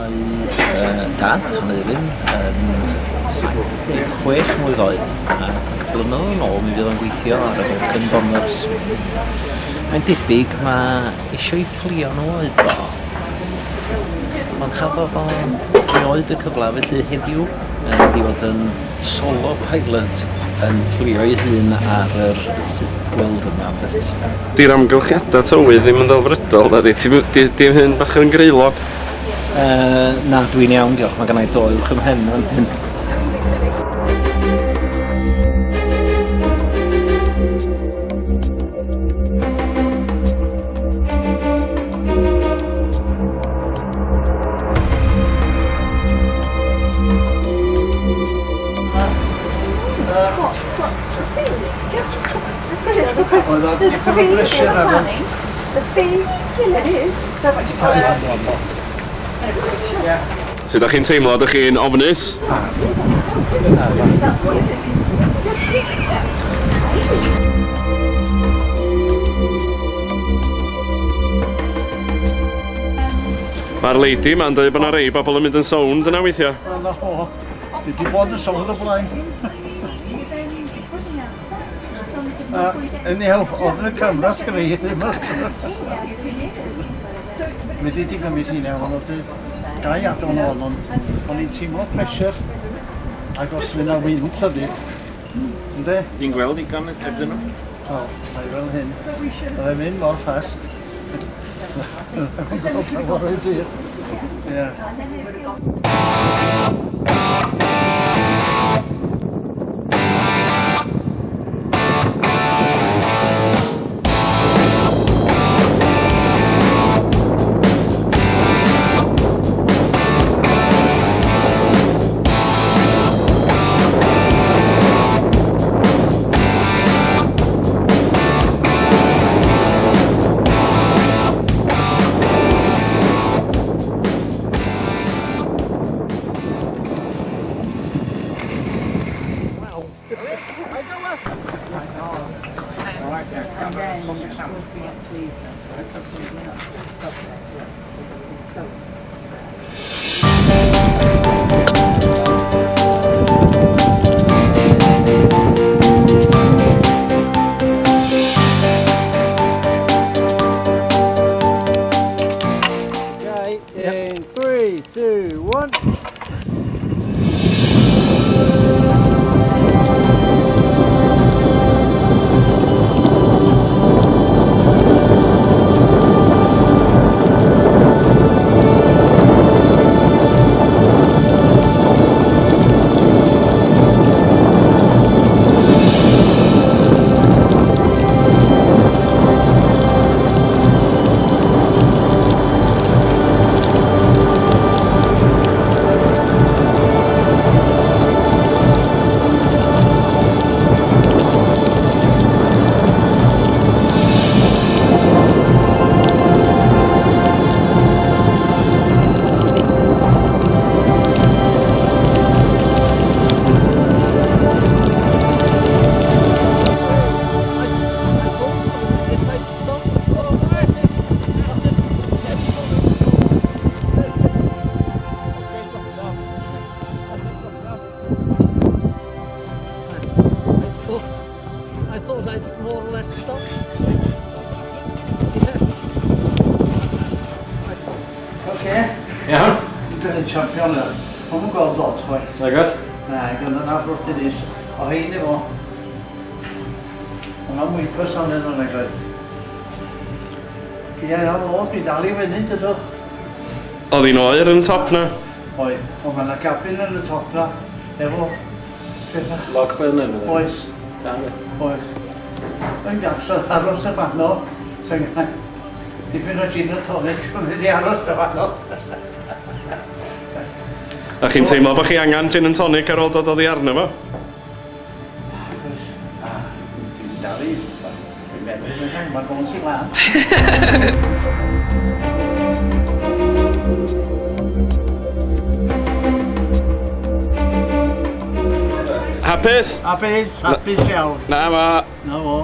Mae dad, Aneurin, yn 76 mlwydd oed a blynyddoedd yn ôl mi fydd o'n gweithio ar y Vulcan Bombers. Mae'n debyg mae eisiau i fflio nhw oedd o. Ond chafodd o erioed y cyfle, felly heddiw mae'n mynd i fod yn solo pilot yn fflio ei hun ar yr Zip World yma yn Bethesda. Di'r amgylchiadau tywydd ddim yn ddelfrydol, na di? Ti'n di, di hyn bach yn greulon? Na, dwi'n iawn, diolch. Mae gennau do uwch ym mhen fan hyn. Oedd o dipyn o brysur ar hwn. Sut ydych chi'n teimlo? Ydych chi'n ofnus? Mae'r lady ma'n dweud bod 'na rei bobl yn mynd yn sownd yna weithiau. Wel, na ho. Dwi wedi bod yn sownd o blaen. Anyhow, ofn y camera sgynna i ddim. Mi di di gymryd hi'n iawn, ond oedd dau adon ôl, ond o'n i'n teimlo pressure ac os fydd 'na wynt hefyd. Ynde? Di'n gweld digon ebdyn nhw? Wel, mae fel hyn. Oedd e'n mynd mor fast. Mae'n gweld pa mor o'i dydd. Ie. Okay, in 3, 2, 1. I thought I'd more or less stopped. Yeah. Oce. Iawn. Dwi'n champion yna. O'n gweld lot chwaith. Nagos? Na, gyda na ffwrdd i nis. O hein i fo. Ond am wipers o'n nhw nag oedd. Ie, iawn, o, dwi'n dal i fyny, dydw. Oedd hi'n oer yn top na? Oedd, ond mae yna gabin yn y top na, efo pethau. Log burner? Oes. Da, Oes. Mae'n gasol aros y fanno. Sa'n dipyn o gin and tonic, so mynd i aros y fanno. A chi'n teimlo bod chi angen gin and tonic ar ôl dod oddi arno fo? Oes. A dwi'n dal i... Dwi'n meddwl, mae'n gôn sy'n lân. Hapus? Hapus, hapus iawn. Na fo. Na fo.